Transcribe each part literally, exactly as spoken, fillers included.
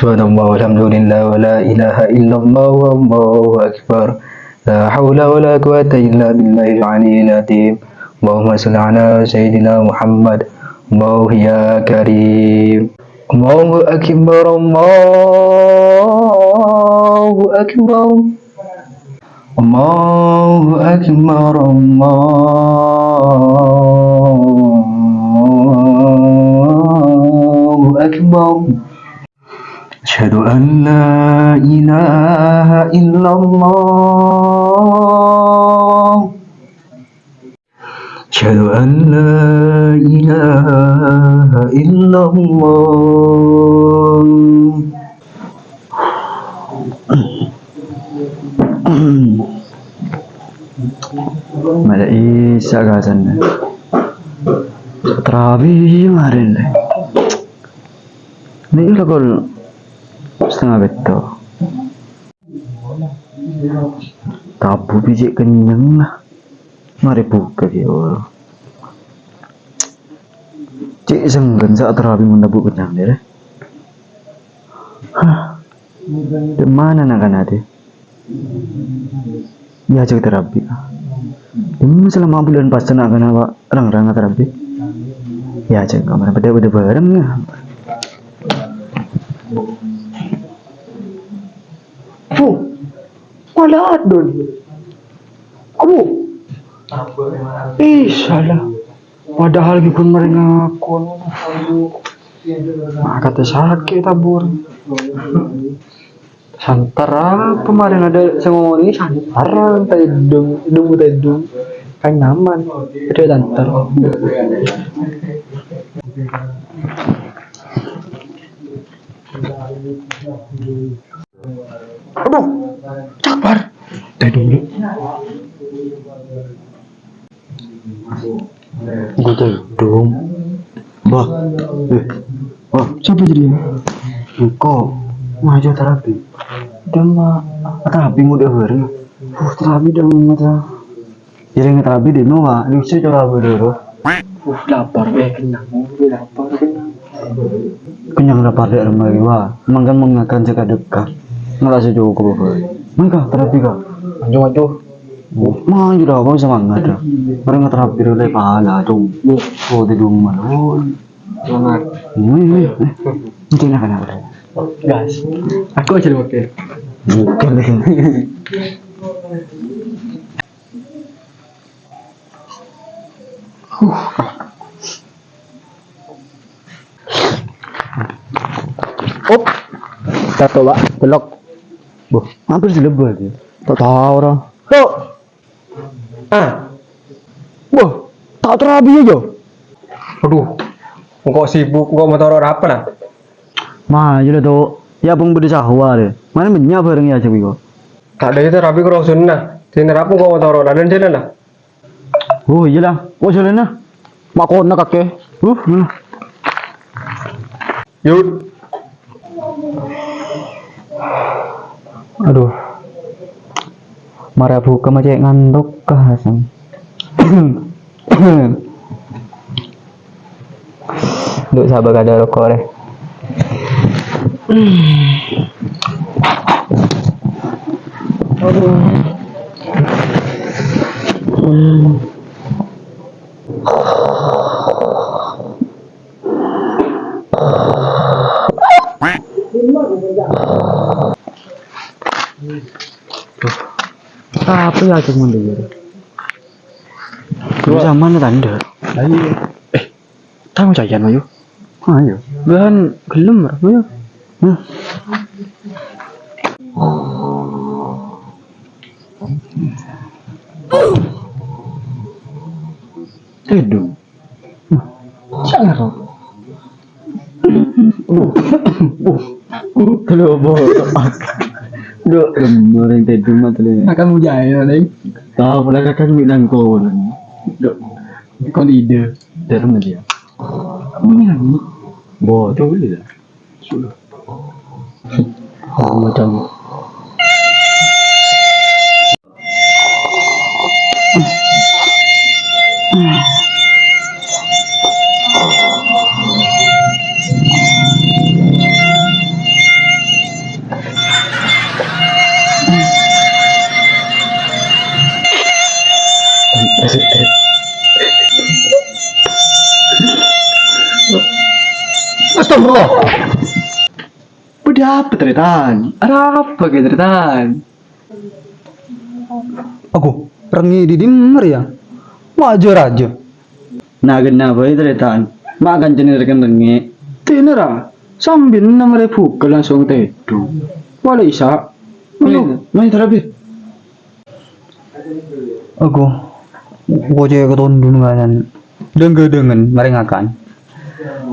Subhanallah, walhamdulillah, wala ilaha illallah, wallahu akbar. La haula wala quwwata illa billahil aliyyil azim. Allahumma shalli ala sayyidina Muhammad. Allahu ya karim. Allahu akbar, Allahu akbar. Allahu akbar, Allahu akbar. Asyhadu an la ilaha illallah. Asyhadu an la ilaha illallah. Mala Isya' kasanna. Tarabi marèn. Nèka la kol setengah pètto'. Tabu' bi' cè' kennyeng la. Marè buka, ya Allah. Cè' senggen sa'at tarabi mon tabu' kennyeng, deh. Hah. Dâ' mana na'-kana' deh? Ya, cè' tarabi. Dâ' mana selama bulan puasa na'-kana' wa-, rang-rang tarabi? Ya, cè' kamar bâdâ-bâdâ bareng, ya. Fuh. Wala adon. Abu. Ih, salah. Padahal ghi' pon marè ngakon. Mangkata sakè' tabur. Santar apa marè adâ' sè ngomong ini santar ta' èdung, èdung ta' èdung. Kan nyaman. Adâ' santar. Aduh, sabar. Teh dulu. Gue teh dong. Bah. Eh. Wah, siapa jadi? Engkau. Maju terapi. Udah mah. Terapi mudah bareng. Uh, terapi udah mah. Jadi ngeterapi di Noah, ini sih cara berdua. Uh, lapar, eh, kenyang, uh, lapar, kenyang. Kenyang lapar di rumah gua. Makan mengakan jaga dekat. Ngerasa cukup apa? Mangka terapi kah? Maju, maju. Uh, maju dah, apa semangat dah. Orang ngeterapi dulu pahala, cung. Oh, di rumah, oh. Semangat. Ini, ini, ini. Ini nak kenapa? Gas. Aku aja lu pakai. Bukan, bukan. Up. Tato, Pak. Belok. Boh, hampir dilebur dia. Tak tahu orang. Tuh. Ah. Wah, tak terapi aja. Aduh. Engkau sibuk, engkau motor apa lah? Ma, iya lah, Tok. Ya, bung budi sahwa deh. Mana banyak bareng ya, Cek Wiko? Tak ada itu rabi karo sunnah. Sing rabu kok toro, dan jalan lah. Oh, iya lah. Oh, jalan lah. Makona kakek. Uh, mana? Yud. Aduh. Mara buka macet ngantuk kah, Hasan? Duk, sabar, kada rokok deh. Apa ya, cuma dulu? Bisa mana tanda? Ayo. Eh, Tang cayan, ayo. Ayo. Bahan gelem, ayo. Hah? Tidur. Sangar. Uh, uh, uh, kalau apa? Dok, lemah yang tidur mah tuh. Akan mujaya, Neng. Tahu, pernah kakak minang kau. Dok, kau ide. Dalam dia. Ini lagi. Boh, coba lihat. Sudah. Macam. Bâdâ apa, Tarètan? Arapa kè, Tarètan? Ago, rengngè' dâri dimma rèya? Wajâr rajâ. Na, kenapa, Tarètan? Ma' kancana rèken rengngè'. Dinna ra, sambi ennem arè bhuka langsung tèdung. Wala Isa. Ayo, mayu, mayu, Tarabi. Ago, kocè' katondhuna ngan dâng-ghâdhângan marè ngakan.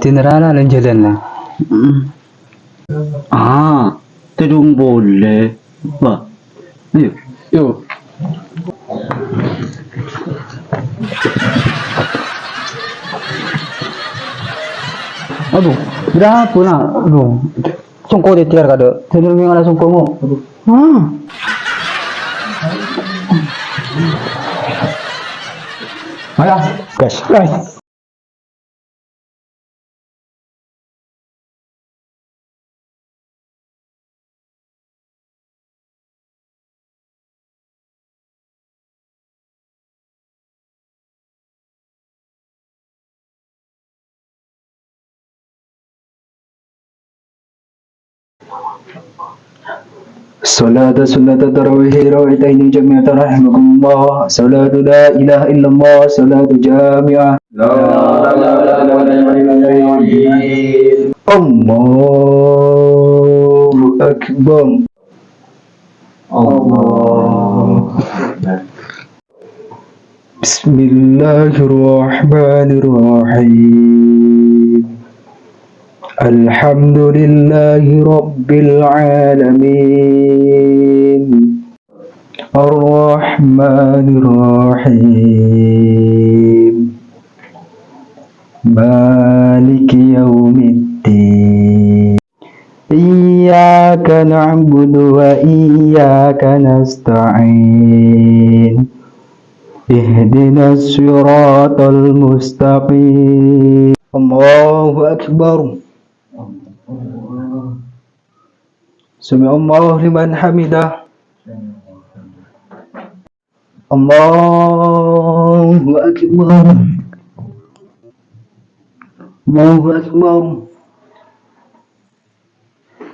Dinna ra la lan-jhâlân la. Mm. Ah, tèdung polè. Wah. Ayo. Yo. Aduh, bâdâ apa, Na'? Aduh. Songko' tètèr kadâ'. Tèdung ngala songko' mo. Aduh. Ah. Alah, gas, gas. الصلاة سنة التراويح ركعتين جميعا رحمكم الله. الصلاة لا إله إلا الله. الصلاة جامعة. لا حول ولا قوة إلا بالله. الله أكبر. الله أكبر. بسم الله الرحمن الرحيم. الحمد لله رب العالمين. الرحمن الرحيم. مالك يوم الدين. إياك نعبد وإياك نستعين. اهدنا الصراط المستقيم. الله أكبر. سمع الله لمن حمده. الله أكبر. الله أكبر.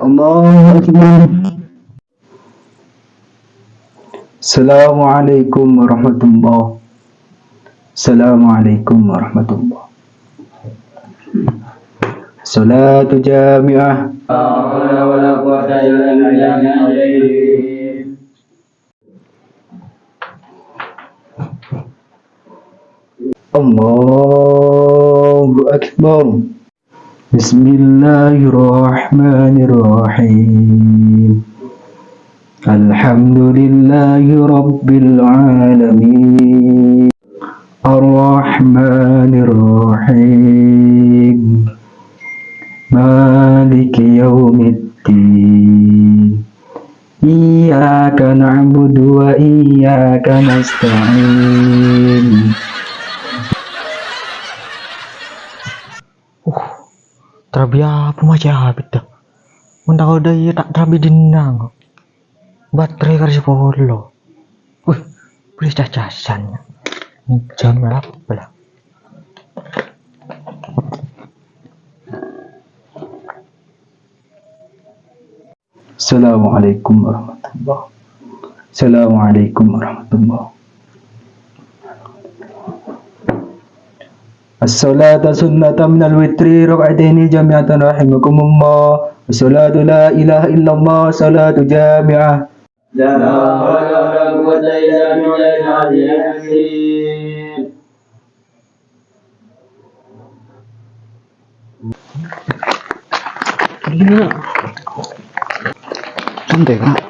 الله أكبر. السلام عليكم ورحمة الله. السلام عليكم ورحمة الله. صلاة جامعة. لا حول ولا قوة إلا بالله. الله أكبر. بسم الله الرحمن الرحيم. الحمد لله رب العالمين. الرحمن الرحيم. مالك يوم الدين. إياك نعبد وإياك نستعين. Uh, tarabi apa macam apa dah? Mon tako' dâ' iyâ ta' tarabi dinna' kok. Baterai karè sapolo. Wih, bâli cacasan. Jam berapa lah? السلام عليكم ورحمة الله. السلام عليكم ورحمة الله. الصلاة سنة من الوتر ركعتين جميعا رحمكم الله. الصلاة لا إله إلا الله. صلاة جامعة. لا حول ولا قوة إلا بالله العلي العظيم. Santai, Kak.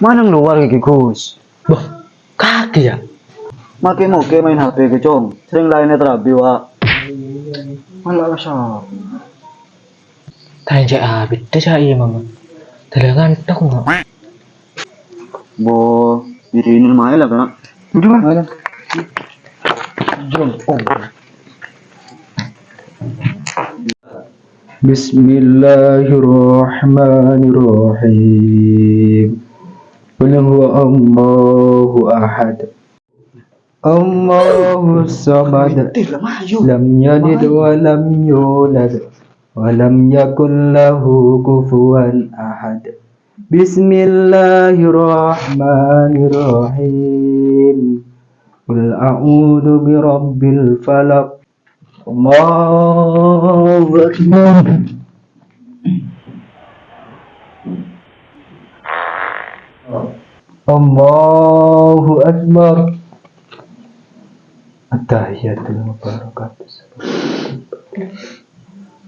Mana nang luar iki, Gus? Bah, kaki ya? Make moke main H P ke, Cong. Sering lainnya terabi, Wak. Malah kesal. Tanya cek abit deh cak iya, Mama. Dalangan tok, Mak. Bo, diri ini lumayan lah, Kak. Udah, Kak. Jom. Oh. بسم الله الرحمن الرحيم. قل هو الله أحد. Allahus samad. Lam yalid wa lam yulad. Wa lam yakul lahu kufuwan ahad. Bismillahirrahmanirrahim. Qul a'udzu birabbil falaq. Allahu Akbar. Allahu Akbar. At-tahiyyatul mubarakatuh.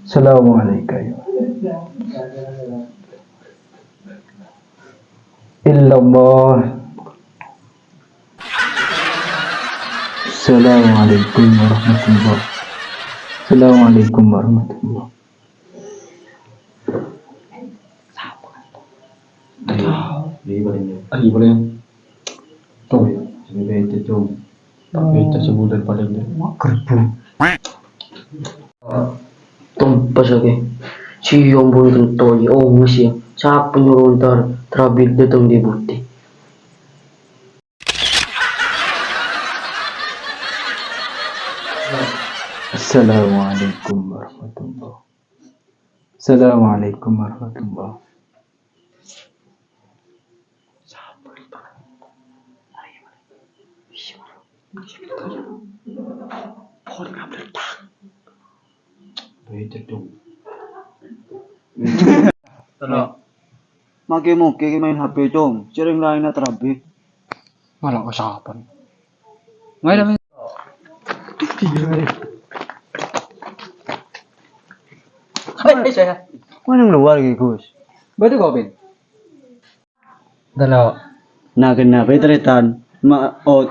Assalamualaikum. Illallah. Assalamualaikum warahmatullah. Assalamualaikum warahmatullah. Ayo, ayo, paling ya. Ayo, paling ya. Tuh, sini bete, Cung. Tak bete sebulan paling ya. Gerbu. Tompas lagi. Siom pun kentoy, oh, masih. Sapa nyoro entar terabil dateng di budi? Assalamualaikum warahmatullah. Assalamualaikum warahmatullah. Bete, Cung. Tolong. Make-make main H P, Cung. Sering lainnya terabi. Malah kesapan. Main apa? Hai, saya. Mana yang luar gitu, Gus? Batu kopi. Tolong. Nah, kenapa teretan? Ma-, oh.